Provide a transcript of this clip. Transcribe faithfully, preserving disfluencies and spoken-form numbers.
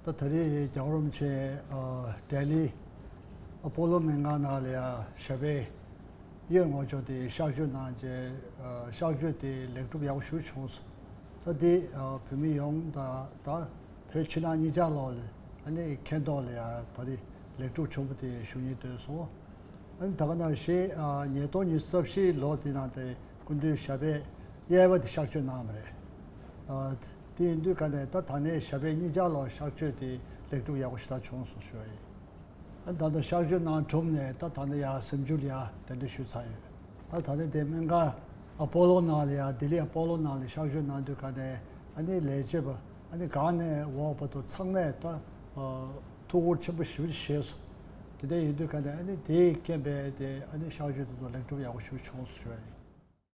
ད་ད་རེས་རྒྱལ་བ་རིན་པོ་ཆེ་ཨ་ལྡི་ལི་ཨ་པོ་ལོ་སྨན་ཁང་ནང་ལ་ཡ་ཞབས་པད་གཡོས་ཡོད་ཅོག་དེ་གཤག་བཅོས་གནང་རྗེས་ཨ་གཤག་བཅོས་དེ་ལེགས་གྲུབ་ཡག་པོ་ཞེ་པོ་བྱུང་སོང་། ད་དེ་ཨ་བོད་མི་ཡོངས་དང་ད་བོད་ཕྱི་ནང་གཉིས་ཆ་ལོག་ལ་ཨ་ནི་མཁྱེན་རྟོགས་ལ་ཡ་ད་རེས་ལེགས་གྲུབ་བྱུང་བ་དེ་ཞུ་སྙིང་འདོད་སོང་། ཨ་ནི་ད་ག་ནང་བཞིན་ཨ་ཉིས་སྟོང་ཉི་ཤུ་རྩ་བཞི་ལོ་དེ་ནང་དེ་སྐུ་མདུན་ཞབས་པད་གཡས་པ་དེ་གཤག་བཅོས་གནང་བ་རེད། ཨ་དེ་ཡིན་དུས་ག་ནས་ད་ད་ནས་ཞབས་པད་གཉིས་ཆ་ལོག་གཤག་བཅོས་དེ་ལེགས་གྲུབ་ཡག་པོ་ཞེ་དྲག་བྱུང་སོང་ཞུ་བ་ཡིན། ཨ་ད་ལྟ་གཤག་བཅོས་གནང་གྲུབ་ནས་ད་ད་ནས་ཡར་གཟིམ་ཆུང་ལ་ཡར་གདན་འདྲེན་ཞུས་ཚར་ཡོད། ཨ་ད་ནས་དེ་སྨན་ཁང་ཨ་པོ་ལོ་ནང་ལ་ཡར་ལྡི་ལི་ཨ་པོ་ལོ་ནང་ལ་གཤག་བཅོས་གནང་དུས་ག་ནས་ཨ་ནི་ལས་བྱེད་པ་ཨ་ནི་གང་ནས་འོག་བར་དུ་ཚང་མས་ད་ཨ་ཐུགས་ཁུར་ཆེན་པོ་ཞེ་པོ་ཅིག་བཞེས་སོང་། དེ་འདྲ་ཡིན་དུས་ག་ནས་ཨ་ནི་དེའི་རྐྱེན་པས་དེ་ཨ་ནི་གཤག་བཅོས་དེ་ཚོ་ལེགས་གྲུབ་ཡག་པོ་ཞེ་པོ་བྱུང་སོང་ཞུ་བ་ཡིན།